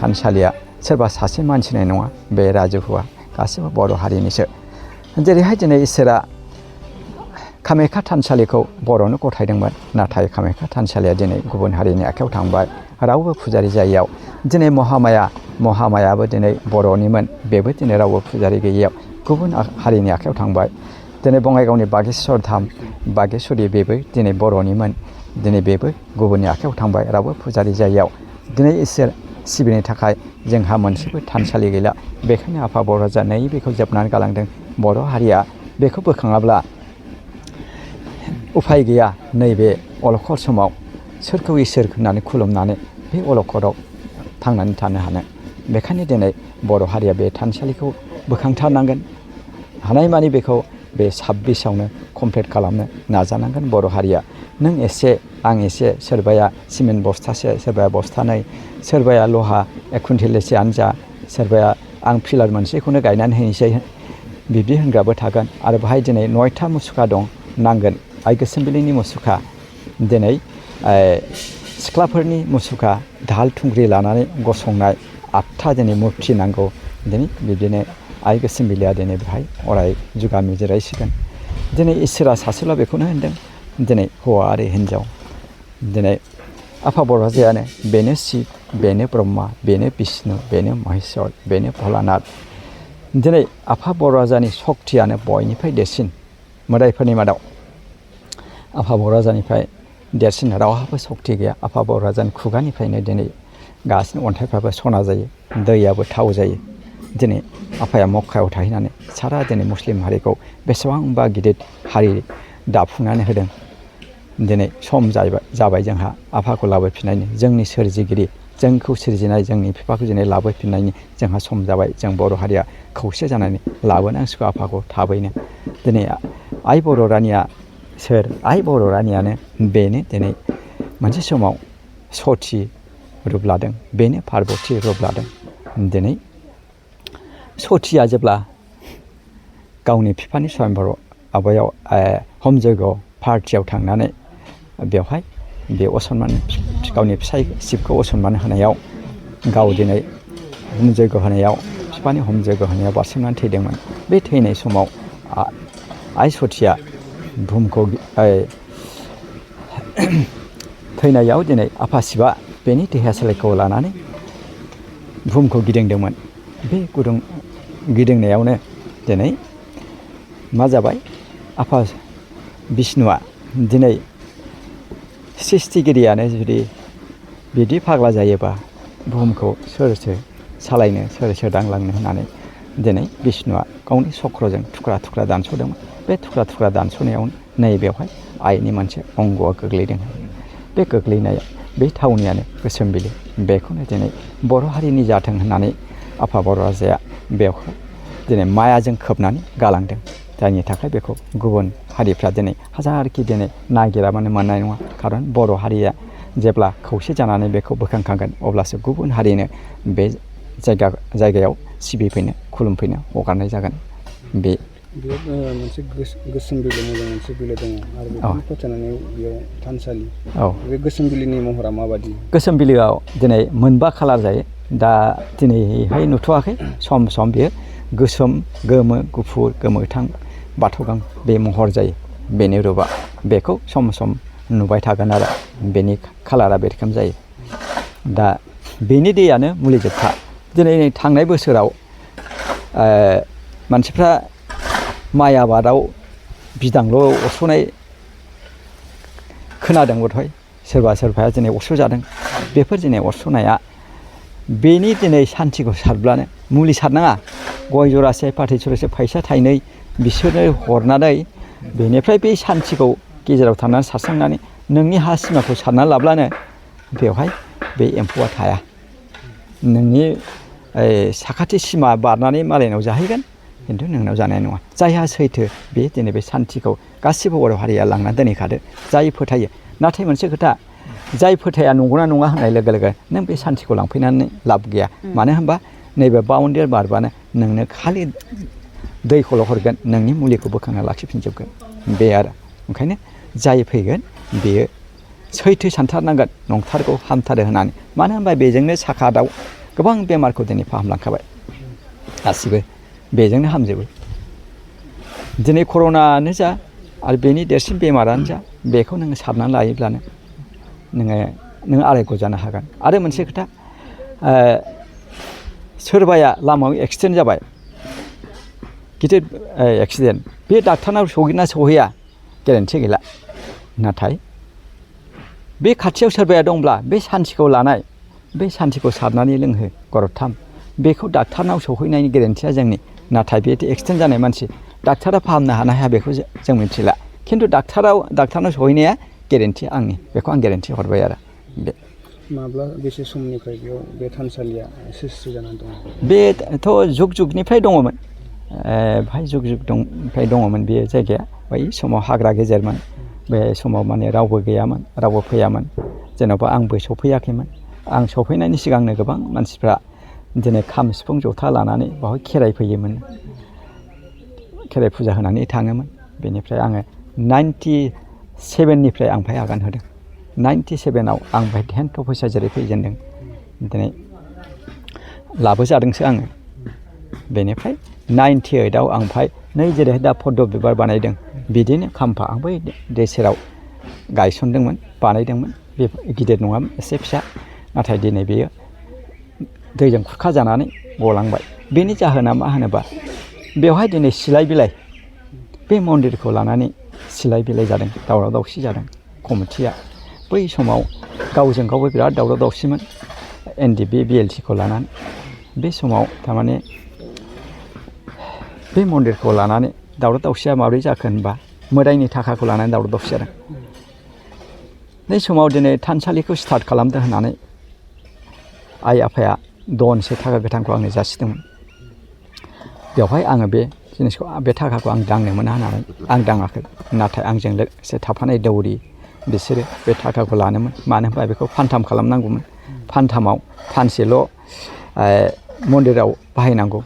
थानसालिया सोरबा सासे मानसिनि नङा बे राजुहुआ गासिबो बर' हारिनिसो जेरैहाय दिनै इसोरा कामाख्या थानसालिखौ बर'नो गथायदोंमोन नाथाय कामाख्या थानसालिया दिनै गुबुन हारिनि आखायाव थांबाय रावबो फुजारि जायैयाव दिनै महामायाबो दिनै बर'निमोन बेबो दिनै रावबो फुजारि गैयैयाव गुबुन हारिनि आखायाव थांबाय दिनै बङाइगावनि बागेश्वर धाम बागेश्वरी बेबो दिनै बर'निमोन दिनै बेबो गुबुननि आखायाव थांबाय रावबो फुजारि जायैयाव दिनै इसोर सिबिनो थाखाय जोंहा मोनसेबो थानसालि गैला बेखायनो आफा बर' राजा बेखौ जोबनानै गालांदों बर' हारिया बेखौ बोखाङाब्ला उफाय गैया नैबे अलखद समाव सोरखौ इसोर होननानै खुलुमनानै बे अलखदाव थांनानै थानो हानो बेखायनो दिनै बर' हारिया बे थानसालिखौ बोखांथारनांगोन हानायमानि बेखौ बे 26आवनो कमप्लिट खालामनो नाजानांगोन बर' हारिया नों एसे आं एसे सोरबाया सिमेन्ट बस्थासे सोरबाया बस्थानै सोरबाया लहा 1 कुइन्टेलसेआनो जा सोरबाया आं पिलार मोनसेखौनो गायनानै होनोसै बिब्दि होनग्राबो थागोन आरो बाहाय दिनै 9था मुसुखा दं नांगोन आइ गोसोमबिलिनि मुसुखा दिनै सिख्लाफोरनि मुसुखा दाहाल थुंग्रि लानानै गसंनाय 8था दिनै मुरथि नांगौ दिनै बिब्दिनो आइ गोसोमबिलिया दिनै बेहाय अराय जुगामि जिरायसिगोन दिनै इसोरा सासेल' बेखौनो होनदों दिनै हौवा आरो हिन्जाव दिनै आफा बर' राजायानो बेनो शिब बेनो ब्रह्मा बेनो बिष्णु बेनो महेश्वर बेनो भलानाथ दिनै आफा बर' राजानि सक्तियानो बयनिफ्राय देरसिन मोदायफोरनि मादाव आफा बर' राजानिफ्राय देरसिन रावहाबो सक्ति गैया आफा बर' राजानि खुगानिफ्रायनो दिनै गासिनो अन्थाइफ्राबो सना जायो दैयाबो थाव जायो दिनै आफाया मक्कायाव थाहैनानै सारा दिनै मुस्लिम हारिखौ बेसेबांबा गिदिर हारि दाफुंनानै होदों दिनै सम जाबाय जोंहा आफाखौ लाबोफिननायनि जोंनि सोरजिगिरि जोंखौ सोरजिनाय जोंनि बिफाखौ दिनै लाबोफिननायनि जोंहा सम जाबाय जों बर' हारिया खौसे जानानै लाबोनांसिगौ आफाखौ थाबैनो दिनै आइ बर' रानिया सोर आइ बर' रानियानो बेनो दिनै मोनसे समाव सथि रुप लादों बेनो पार्बती रुप लादों दिनै सथिया जेब्ला गावनि बिफानि स्वयंवर माबायाव हम जयग पार्टियाव थांनानै बेवहाय बे असनमान गावनि फिसाय शिबखौ असनमान होनायाव गाव दिनै हम जयग होनायाव बिफानि हम जयग होनायाव बारसोमनानै थैदोंमोन बे थैनाय समाव आइ सथिया बुहुमखौ थैनायाव दिनै आफा शिबआ बेनि देहा सोलेरखौ लानानै बुहुमखौ गिदिंदोंमोन बे गिदिंनायावनो दिनै मा जाबाय आफा बिष्णुआ दिनै सृष्टिगिरियानो जुदि बिदि फाग्ला जायोबा बुहुमखौ सोरसो सालायनो सोरसो दांलांनो होननानै दिनै बिष्णुआ गावनि चक्रजों थुख्रा थुख्रा दानस'दोंमोन बे थुख्रा थुख्रा दानस'नायावनो नैबेवहाय आइनि मोनसे अंग'आ गोग्लैदों बे गोग्लैनाया बे थावनियानो गोसोमबिलि बेखौनो दिनै बर' हारिनि जाथों होननानै आफा बर' राजाया बेखौ दिनै मायाजों खोबनानै गालांदों जायनि थाखाय बेखौ गुबुन हारिफ्रा दिनै हाजारखि दिनै नागिराबानो मोननाय नङा खारन बर' हारिया जेब्ला खौसे जानानै बेखौ बोखांखांगोन अब्लासो गुबुन हारिनो बे जायगायाव सिबिफैनो खुलुमफैनो हगारनाय जागोन बे बेयाव मोनसे गोसोमबिलि मोजां मोनसे बिलो दङ आरो बेखौ फोथायनानै बेयाव थानसालि बे गोसोमबिलिनि महरा माबादि गोसोमबिलियाव दिनै मोनबा खालार जायो दा दिनैहाय नुथ'वाखै सम सम बेयो गोसोम गोमो गुफुर गोमोथां बाथौगां बे महर जायो बेनि रुपा बेखौ सम सम नुबाय थागोन आरो बेनि खालारा बे रोखोम जायो दा बेनि दैयानो मुलि जोबखा दिनै थांनाय बोसोराव मानसिफ्रा माइ आबादाव बिदांल' अरस'नाय खोनादों बधय सोरबाया दिनै अरस' जादों बेफोर दिनै अरस'नाया बेनि दिनै सान्थिखौ सारब्लानो मुलि सारनाङा गय जरासे फाथै जरासे फैसा थाइनै बिसोरनो हरनानै बेनिफ्राय बे सान्थिखौ गेजेराव थांनानै सारस्रांनानै नोंनि हा सिमाखौ सारना लाब्लानो बेवहाय बे एम्फौआ थाया नोंनि साखाथि सिमा बारनानै मालायनाव जाहैगोन खिन्थु नोंनाव जानाय नङा जायहा सैथो बे दिनै बे सान्थिखौ गासिबो बर' हारिया लांनानै दोनहैखादो जाय फोथायो नाथाय मोनसे खोथा जाय फोथाया नंगौना नङा होननाय लोगो लोगो नों बे सान्थिखौ लांफैनानै लाब गैया मानो होनबा नैबे बाउन्डारि बारबानो नोंनो खालि दैखौल' हरगोन नोंनि मुलिखौ बोखांना लाखिफिनजोबगोन बे आरो ओंखायनो जाय फैगोन बेयो सैथो सानथारनांगोन नंथारगौ हामथारो होननानै मानो होनबा बेजोंनो साखादाव गोबां बेमारखौ दिनै फाहामलांखाबाय गासिबो बेजोंनो हामजोबो दिनै कर'नायानो जा आरो बेनि देरसिन बेमारानो जा बेखौ नोङो सारनानै लायोब्लानो नोङो आरायग' जानो हागोन आरो मोनसे खोथा सोरबाया लामायाव एक्सिडेन्ट जाबाय गिदिर एक्सिडेन्ट बे डाक्टारनाव सहैना सहैया गेरेन्थि गैला नाथाय बे खाथियाव सोरबाया दंब्ला बे सान्थिखौ लानाय बे सान्थिखौ सारनानै लोंहो गरदथाम बेखौ डाक्टारनाव सहैनायनि गेरेन्थिया जोंनि नाथाय बे एक्सिडेन्ट जानाय मानसि डाक्टारा फाहामनो हानो हाया बेखौ जों मिथिला खिन्थु डाक्टारनाव सहैनाया गेरेन्थि आंनि बेखौ आं गेरेन्थि हरबाय आरो बे माब्ला बेसे समनिफ्राय बेयाव बे थानसालिया सृष्टि जानानै दङ बेथ' जुग जुगनिफ्राय दङमोन बेहाय जुग जुगनिफ्राय दङमोन बे जायगाया बै समाव हाग्रा गेजेरमोन बे समाव माने रावबो गैयामोन रावबो फैयामोन जेन'बा आंबो सफैयाखैमोन आं सफैनायनि सिगांनो गोबां मानसिफ्रा दिनै खाम सिफुं जथा लानानै बावहाय खेराइ फैयोमोन खेराइ फुजा होनानै थाङोमोन बेनिफ्राय आङो 97निफ्राय आं बेहाय आगान होदों 97आव आं बेहाय हेन्थ फैसा जेरै फैजेनदों दिनै लाबोजादोंसो आङो बेनिफ्राय 98आव आं बेहाय नै जेरैहाय दा पद्म बिबार बानायदों बिदिनो खाम्फा आं बै दै सेराव गायसनदोंमोन बानायदोंमोन बे गिदिर नङामोन एसे फिसा नाथाय दिनै बेयो दैजों खुरखा जानानै गलांबाय बेनि जाहोना मा होनोबा बेवहाय दिनै सिलाय बिलाइ बे मन्दिरखौ लानानै सिलाय बिलाइ जादों दावराव दावसि जादों कमिटिया बै समाव गावजों गावबो बिराद दावराव दावसिमोन NDP BLTखौ लानानै बे समाव थारमाने बे मन्दिरखौ लानानै दावराव दावसिया माबोरै जाखो होनबा मोदायनि थाखाखौ लानानै दावराव दावसि जादों बे समाव दिनै थानसालिखौ स्टार्ट खालामदो होननानै आइ आफाया दनसे थाखा गोथांखौ आंनो जासिदोंमोन बेवहाय आङो बे जिनिसखौ बे थाखाखौ आं दांनो मोना होननानै आं दाङाखै नाथाय आंजों लोगोसे थाफानाय दौरि बिसोरो बे थाखाखौ लानोमोन मानो होनबा बेखौ फानथाम खालामनांगौमोन फानथामाव फानसेल' मन्दिराव बाहायनांगौ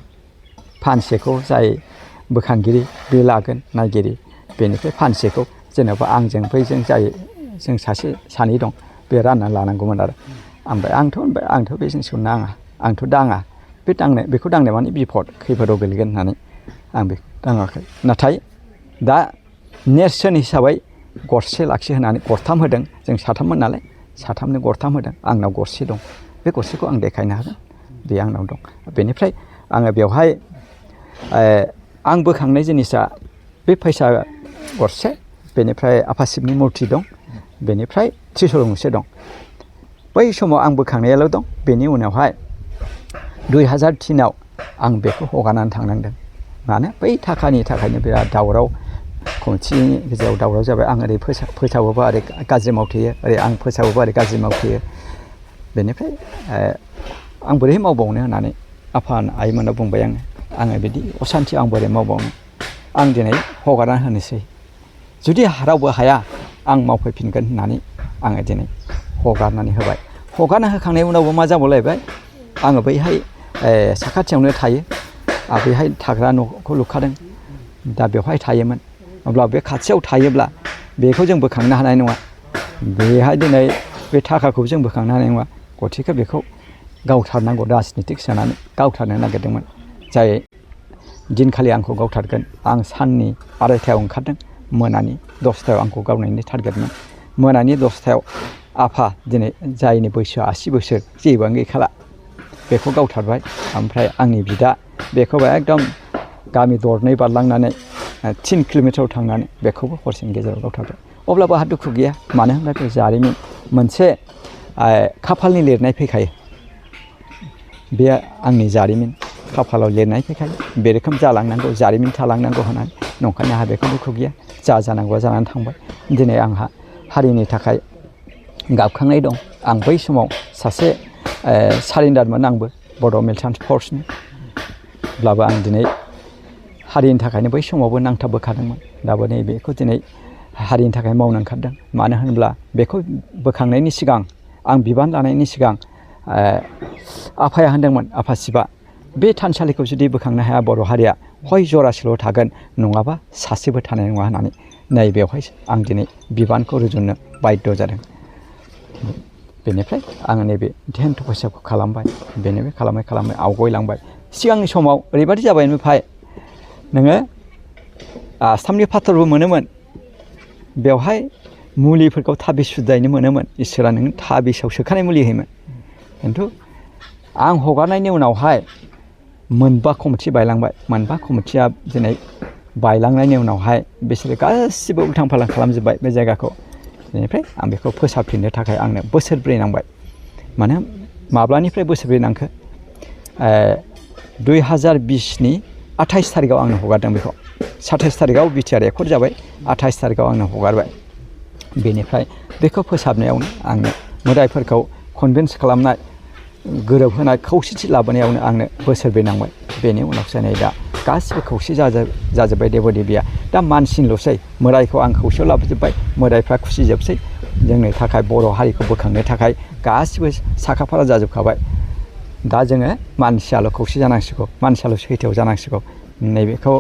फानसेखौ जाय बोखांगिरि बे लागोन नायगिरि बेनिफ्राय फानसेखौ जेनेबा आंजों बैजों जाय जों सासे सानै दं बे राननानै लानांगौमोन आरो ओमफ्राय आंथ' बे जिनिसखौ नाङा आंथ' दाङा बेखौ दांनाय माने बिपद खैफोदाव गोलैगोन होननानै आं बेखौ दाङाखै नाथाय दा नेरसोन हिसाबै गरसे लाखि होनानै गरथाम होदों जों साथाममोन नालाय साथामनो गरथाम होदों आंनाव गरसे दं बे गरसेखौ आं देखायनो हागोन बे आंनाव दं बेनिफ्राय आङो बेवहाय आं बोखांनाय जिनिसा बे फैसा गरसे बेनिफ्राय आफा शिबनि मुरथि दं बेनिफ्राय त्रिशुल गंसे दं बै समाव आं बोखांनायाल' दं बेनि उनावहाय 2003आव आं बेखौ हगारनानै थांनांदों मानो बै थाखानि थाखायनो बिराद दावराव कमिटिनि गेजेराव दावराव जाबाय आं ओरै फोसावोबा ओरै गाज्रि मावथेयो ओरै आं फोसावोबा ओरै गाज्रि मावथेयो बेनिफ्राय आं बोरै मावबावनो होननानै आफा आइमोनाव बुंबाय आङो बिदि असान्थि आं बोरै मावबावनो आं दिनै हगारना होनोसै जुदि रावबो हाया आं मावफैफिनगोन होननानै आङो दिनै हगारनानै होबाय हगारना होखांनायनि उनावबो मा जाबावलायबाय आङो बैहाय साखाथियावनो थायो बैहाय थाग्रा न'खौ लुखादों दा बेवहाय थायोमोन अब्ला बे खाथियाव थायोब्ला बेखौ जों बोखांनो हानाय नङा बेहाय दिनै बे थाखाखौ जों बोखांनो हानाय नङा गथिखे बेखौ गावथारनांगौ राजनितिक सोनानै गावथारनो नागिरदोंमोन जाय दिनखालि आंखौ गावथारगोन आं साननि 2:30आव ओंखारदों मोनानि 10थायाव आंखौ गावनायनि टारगेटमोन मोनानि 10थायाव आफा दिनै जायनि बैसोआ 80 बोसोर जेबोआनो गैखाला बेखौ गावथारबाय ओमफ्राय आंनि बिदा बेखौबो एकदम गामि दरनै बारलांनानै 3 किल'मिटार थांनानै बेखौबो हरसेनि गेजेराव गावथारबाय अब्लाबो आंहा दुखु गैया मानो होनब्ला बे जारिमिन मोनसे खाफालनि लिरनाय फैखायो बे आंनि जारिमिन खाफालाव लिरनाय फैखायो बे रोखोम जालांनांगौ जारिमिन थालांनांगौ होननानै नंखायनो आंहा बेखौ दुखु गैया जानांगौआ जानानै थांबाय दिनै आंहा हारिनि थाखाय गाबखांनाय दं आं बै समाव सासे सारेन्डारमोन आंबो बड' मिलिटेन्ट फर्सनि अब्लाबो आं दिनै हारिनि थाखायनो बै समावबो नांथाबबोखादोंमोन दाबो नैबेखौ दिनै हारिनि थाखाय मावनो ओंखारदों मानो होनब्ला बेखौ बोखांनायनि सिगां आं बिबान लानायनि सिगां आफाया होनदोंमोन आफा शिबा बे थानसालिखौ जुदि बोखांनो हाया बर' हारिया हय जरासेल' थागोन नङाबा सासेबो थानाय नङा होननानै नै बेवहाय आं दिनै बिबानखौ रुजुननो बायध' जादों बेनिफ्राय आङो नैबे ध्यान तपस्याखौ खालामबाय बेनिफ्राय खालामै खालामै आवगायलांबाय सिगांनि समाव ओरैबायदि जाबाय ओमफ्राय नोङो आसामनि फाथरबो मोनोमोन बेवहाय मुलिफोरखौ थाबिस सुजायनो मोनोमोन इसोरा नों थाबिसाव सोखानाय मुलि होयोमोन खिन्थु आं हगारनायनि उनावहाय मोनबा कमिटि बायलांबाय मोनबा कमिटिया दिनै बायलांनायनि उनावहाय बिसोरो गासिबो उल्थां फाल्थां खालामजोब्बाय बे जायगाखौ बेनिफ्राय आं बेखौ फोसाबफिननो थाखाय आंनो बोसोरब्रै नांबाय मानो माब्लानिफ्राय बोसोरब्रै नांखो 2020नि 28 थारिखआव आंनो हगारदों बेखौ 27 थारिखआव बिटिआर रेकर्ड जाबाय 28 थारिखआव आंनो हगारबाय बेनिफ्राय बेखौ फोसाबनायावनो आंनो मोदायफोरखौ कनभिन्स खालामनाय गोरोबहोनाय खौसेथि लाबोनायावनो आंनो बोसोरब्रै नांबाय बेनि उनावसो नै दा गासिबो खौसे जाजोब्बाय देव देबिया दा मानसिनिल'सै मोदायखौ आं खौसेयाव लाबोजोब्बाय मोदायफ्रा खुसि जोबसै जोंनि थाखाय बर' हारिखौ बोखांनो थाखाय गासिबो साखाफारा जाजोबखाबाय दा जोङो मानसियाल' खौसे जानांसिगौ मानसियाल' सैथोआव जानांसिगौ नैबेखौ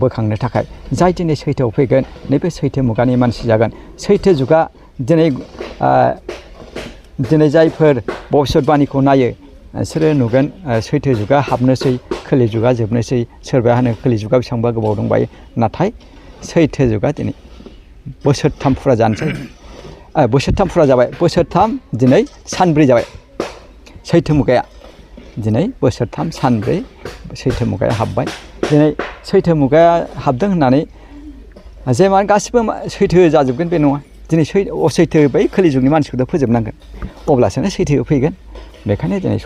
बोखांनो थाखाय जाय दिनै सैथोआव फैगोन नैबे सैथो मुगानि मानसि जागोन सैथो जुगा दिनै जायफोर भबिष्यतबाणीखौ नायो बिसोरो नुगोन सैथो जुगा हाबनोसै खोलि जुगा जोबनोसै सोरबाया होनो खोलि जुगा बेसेबांबा गोबाव दंबायो नाथाय सैथो जुगा दिनै बोसोरथाम फुरा जानोसै बोसोरथाम फुरा जाबाय बोसोरथाम दिनै सानब्रै जाबाय सैथो मुगाया दिनै बोसोरथाम सानब्रै सैथो मुगाया हाबबाय दिनै सैथो मुगाया हाबदों होननानै जे मा गासिबो सैथो जाजोबगोन बे नङा दिनै असैथो बै खोलि जुगनि मानसिखौथ' फोजोबनांगोन अब्लासोनो सैथोआव फैगोन बेखायनो दिनै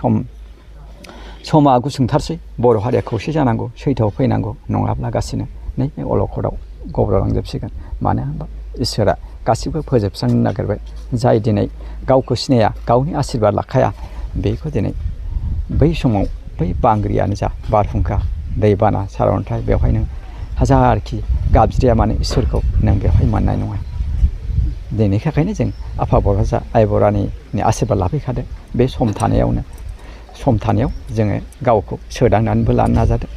समा गुसुंथारसै बर' हारिया खौसे जानांगौ सैथोआव फैनांगौ नङाब्ला गासिनो नै अलखदाव गब्रलांजोबसिगोन मानो होनबा इसोरा गासिबो फोजोबस्रांनो नागिरबाय जाय दिनै गावखौ सिनाया गावनि आशीर्बाद लाखाया बेखौ दिनै बै समाव बै बांग्रियानो जा बारहुंखा दैबाना सारअन्थाइ बेवहाय नों हाजारखि गाबज्रिया मानो इसोरखौ नों बेवहाय मोननाय नङा बेनि थाखायनो जों आफा बरराजा आइ बरानिनि आशीर्बाद लाफैखादों बे सम थानायाव जोङो गावखौ सोदांनानैबो लानो नाजादों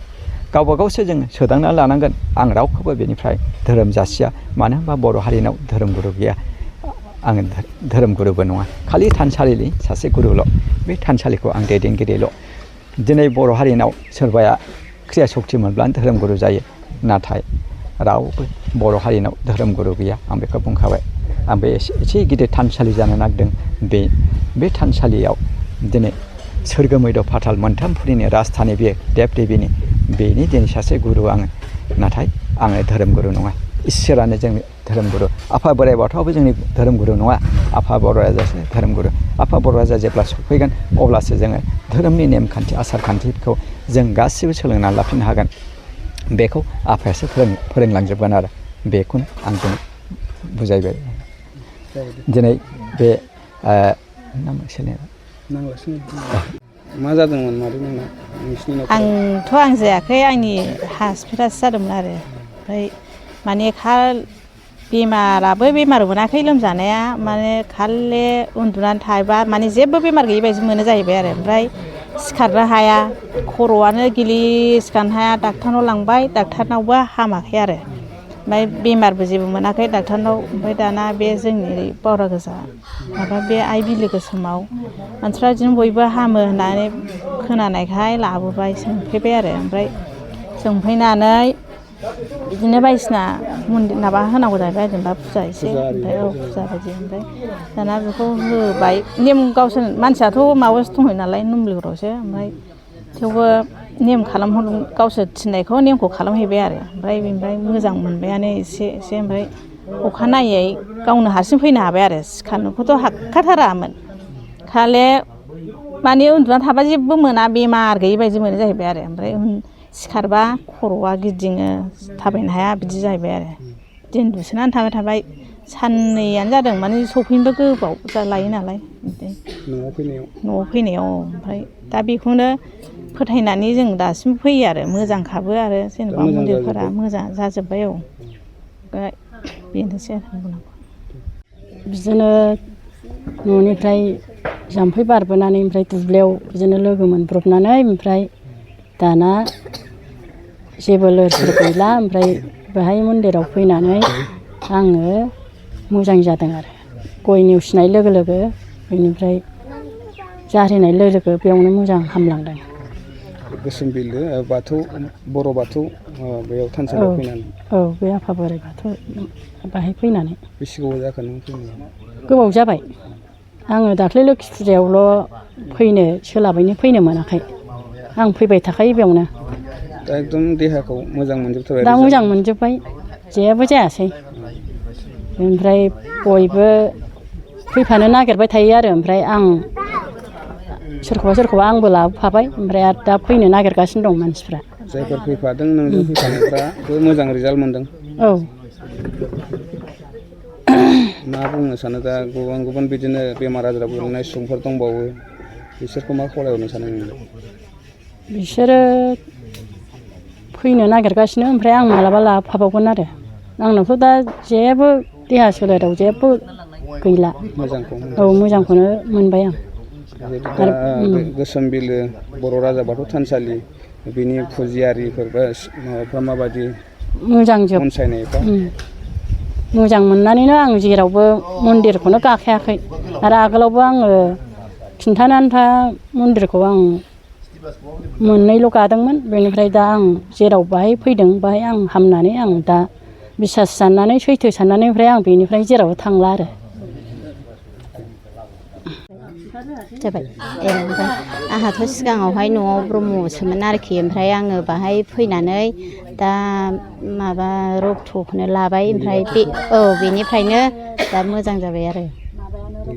गावबा गावसो जोङो सोदांनानै लानांगोन आं रावखौबो बेनिफ्राय धोरोम जासिया मानो होनबा बर' हारिनाव धोरोम गुरु गैया आङो धोरोम गुरुबो नङा खालि थानसालिनि सासे गुरुल' बे थानसालिखौ आं दैदेनगिरिल' दिनै बर' हारिनाव सोरबाया क्रिया सक्ति मोनब्लानो धोरोम गुरु जायो नाथाय रावबो बर' हारिनाव धोरोम गुरु गैया आं बेखौ बुंखाबाय आं बे एसे गिदिर थानसालि जानो नागिरदों बे थानसालियाव दिनै सोरगो मैद' फाताल मोनथाम फुरिनि राजधानि बेयो देब देबिनि बेनि दिनै सासे गुरु आङो नाथाय आङो धोरोम गुरु नङा इसोरानो जोंनि धोरोम गुरु आफा बोराइ बाथौआबो जोंनि धोरोम गुरु नङा आफा बर' राजासो धोरोम गुरु आफा बर' राजा जेब्ला सफैगोन अब्लासो जोङो धोरोमनि नेमखान्थि आसार खान्थिखौ जों गासिबो सोलोंनानै लाफिननो हागोन बेखौ आफायासो फोरोंलांजोबगोन आरो बेखौनो आं दिनै बुजायबाय दिनै बे मा जादोंमोन मादै नोंना नोंसिनि न'खराव आं जायाखै आंनि हासबेन्डासो जादोंमोन आरो ओमफ्राय माने बेमाराबो बेमार मोनाखै लोमजानाया माने खालि उन्दुनानै थायोबा माने जेबो बेमार गैयि बायदि मोनो जाहैबाय आरो ओमफ्राय सिखारनो हाया खर'आनो गिलिर सिखारनो हाया डाक्टारनाव लांबाय डाक्टारनावबो हामाखै आरो ओमफ्राय बेमारबो जेबो मोनाखै डाक्टारनाव ओमफ्राय दाना बे जोंनि बावरा गोजा माबा बे आइ बिलोगो समाव मानसिफ्रा बिदिनो बयबो हामो होननानै खोनानायखाय लाबोबाय सोंफैबाय आरो ओमफ्राय सोंफैनानै बिदिनो बायदिसिना माबा होनांगौ जाहैबाय जेनेबा फुजा एसे ओमफ्राय फुजा बायदि ओमफ्राय दाना बेखौ होबाय नेम गावसोर मानसियाथ' माबायावसो दंहैयो नालाय नुमलिगुरावसो ओमफ्राय थेवबो नेम गावसोर थिननायखौ नेमखौ खालामहैबाय आरो ओमफ्राय बेनिफ्राय मोजां मोनबायानो एसे ओमफ्राय अखानायै गावनो हारसिं फैनो हाबाय आरो सिखारनोखौथ' हाखाथारामोन खालि माने उन्दुना थाबा जेबो मोना बेमार गैयि बायदि मोनो जाहैबाय आरो ओमफ्राय सिखारबा खर'आ गिदिङो थाबायनो हाया बिदि जाहैबाय आरो बिदि उन्दुसोनानै थाबाय साननैयानो जादों माने सफैनोबो गोबाव लायो नालाय न'आव फैनायाव ओमफ्राय दा बेखौनो फोथायनानै जों दासिमबो फैयो आरो मोजांखाबो आरो जेनेबा मन्दिरफोरा मोजां जाजोब्बाय बेनोसै आरो बुंनांगौ बिदिनो न'निफ्राय जाम्फै बारबोनानै ओमफ्राय दुब्लियाव बिदिनो लोगो मोनब्रबनानै ओमफ्राय दाना जेबो लोरसोर गैला ओमफ्राय बेहाय मन्दिराव फैनानै आङो मोजां जादों आरो गय नेवसिनाय लोगो लोगो बेनिफ्राय जारिनाय लोगो लोगो बेयावनो मोजां हामलांदों। गोसोम बिलो बाथौ बर' बाथौ बेयाव थानसालियाव फैनानै औ बे आफा बोराइ बाथौ बाहाय फैनानै बेसे गोबाव जाखो नों फैनाया? गोबाव जाबाय। आङो दाख्लै लोखि फुजायावल' फैनो सोलाबैनो फैनो मोनाखै। आं फैबाय थाखायो बेयावनो। दा एकदम देहाखौ मोजां मोनजोबथारबाय? दा मोजां मोनजोब्बाय, जेबो जायासै। ओमफ्राय बयबो फैफानो नागिरबाय थायो आरो ओमफ्राय आं सोरखौबा आंबो लाबोफाबाय, ओमफ्राय आरो दा फैनो नागिरगासिनो दं मानसिफ्रा। जायफोर फैफादों नोंजों फैफानायफ्राबो मोजां रिजाल्ट मोनदों? औ। मा बुंनो सानो दा गुबुन बिदिनो बेमार आजाराव गोग्लैनाय सुबुंफोर दंबावो, बिसोरखौ मा खावलायहरनो सानो नोङो? बिसोरो फैनो नागिरगासिनो, ओमफ्राय आं मालाबा लाबोफाबावगोन आरो। आंनावथ' दा जेबो देहा सोलेराव जेबो गैला। औ मोजांखौनो मोनबाय आं। दा बे गोसोम बिलो बर' राजा बाथौ थानसालि बिनि फुजियारिफोर बा माबाफ्रा माबायदि मोजां जोब अनसायनायफ्रा? मोजां मोननानैनो आं जेरावबो मन्दिरखौनो गाखायाखै। आरो आगोलावबो आङो खिन्थानो आन्था मन्दिरखौ आं मोननैल' गादोंमोन। बेनिफ्राय दा आं जेराव बाहाय फैदों बाहाय आं हामनानै आं दा बिसास साननानै सैथो साननानै ओमफ्राय आं बेनिफ्राय जेरावबो थांला आरो। जाबाय ओमफ्राय आंहाथ' सिगाङावहाय न'आव ब्रह्मसोमोन आरोखि, ओमफ्राय आङो बाहाय फैनानै दा माबा रक्तखौनो लाबाय, ओमफ्राय बेनिफ्रायनो दा मोजां जाबाय आरो।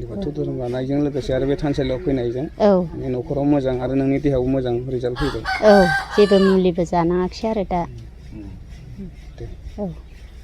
बाथौ धोरोम लानायजों लोगोसे आरो बे थानसालियाव फैनायजों न'खराव मोजां आरो नोंनि देहायावबो मोजां रिजाल्ट फैबाय। औ जेबो मुलिबो जानाङाखिसै आरो दा। दे। औ।